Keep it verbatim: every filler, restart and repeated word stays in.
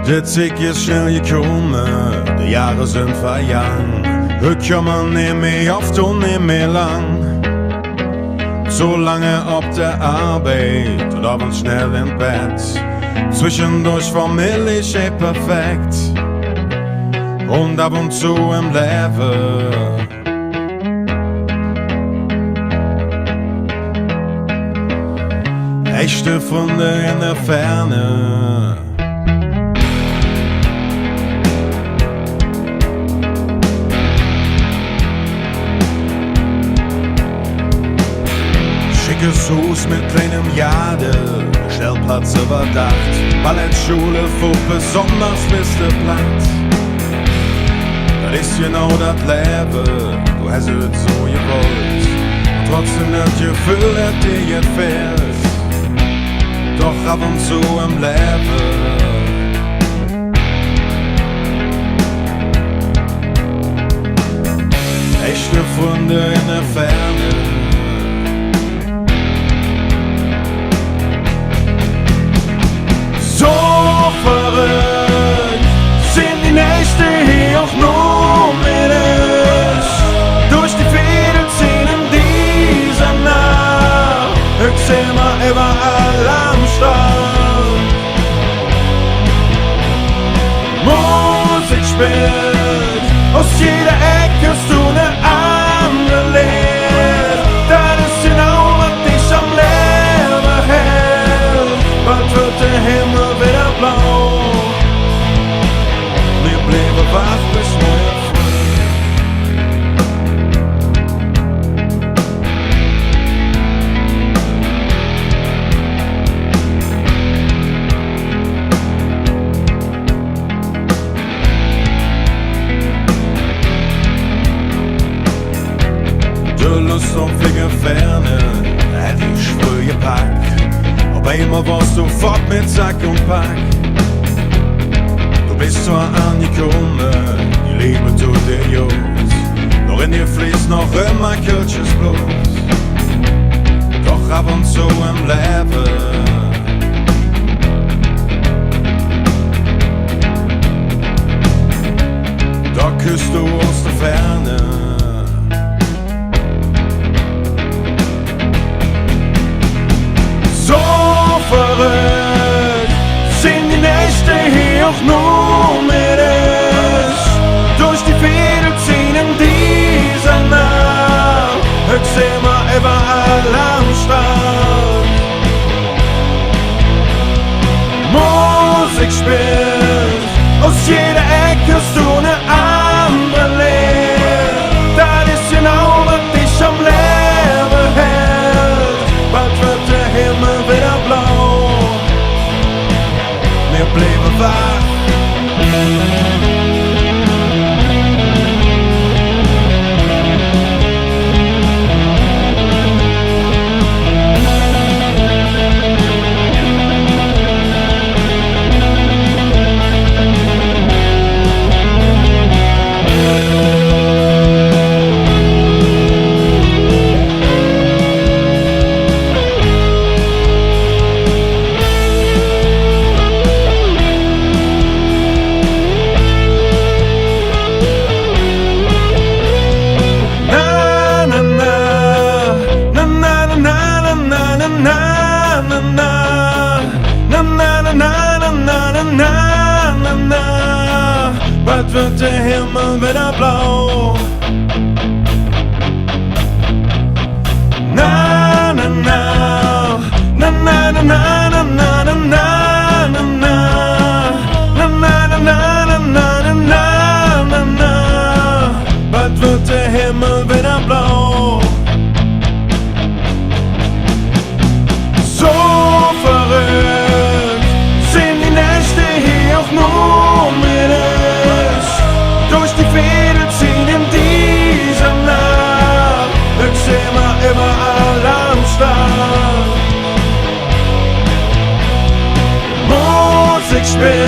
De Zigg es schnell gekumme, de Johre sin vergange. Hügg kütt mer nit mih off un nit mih lang. Zo lang op der Arbeid un ovends schnell en Bedd. Zwischendurch Famillich, ey, perfekt. Un av un zo em Levve echte Fründe en der Ferne. Schickes Huus met kleinem Gaade, Stellplatz üvverdaach, Ballettschule för besonders beste Platt. Dat es genau dat Levve, do häs et su gewollt. Un trotzdäm dat Geföhl, dat dir jet fählt, doch av un zo em Levve echte Fründe en der Ferne. Su verröck sin die Nächte hee och nommeddägs. Durch die Veedel zing en däm Naach, hügg sin mer üvverall am Strand. Musik spillt us jeder Eck su en ander Leed. Dat es genau, wat dich am Levve hält. Bald weed der Himmel widder blau. Mir blieve wach bes morge fröh. De Loss op Fleege ferne hät mich fröh gepack. Op eimol wors do fott met Sack un Pack. Do bes zwor aangekumme, die Leev deit dir god, doch en dir fließ noch immer kölsches Blod. Doch av un zo em Levve, do küss do us de Ferne. Su verröck sin die Nächte hee och nommeddägs. Durch die Veedel zing en däm Naach, hügg sin mer üvverall am Strand. Musik spillt us jeder Eck su en ander Leed. Dat es genau, wat dich am Levve hält. Bald weed der Himmel widder blau. Mir blieve wach. Bald weed der Himmel widder blau. Na, na, na. Na, na, na. Bald weed der Himmel widder blau. Su verröck sin die Nächte hee och nommeddägs. Durch die Veedel zing en däm Naach, hügg sin mer üvverall am Strand. Musik spillt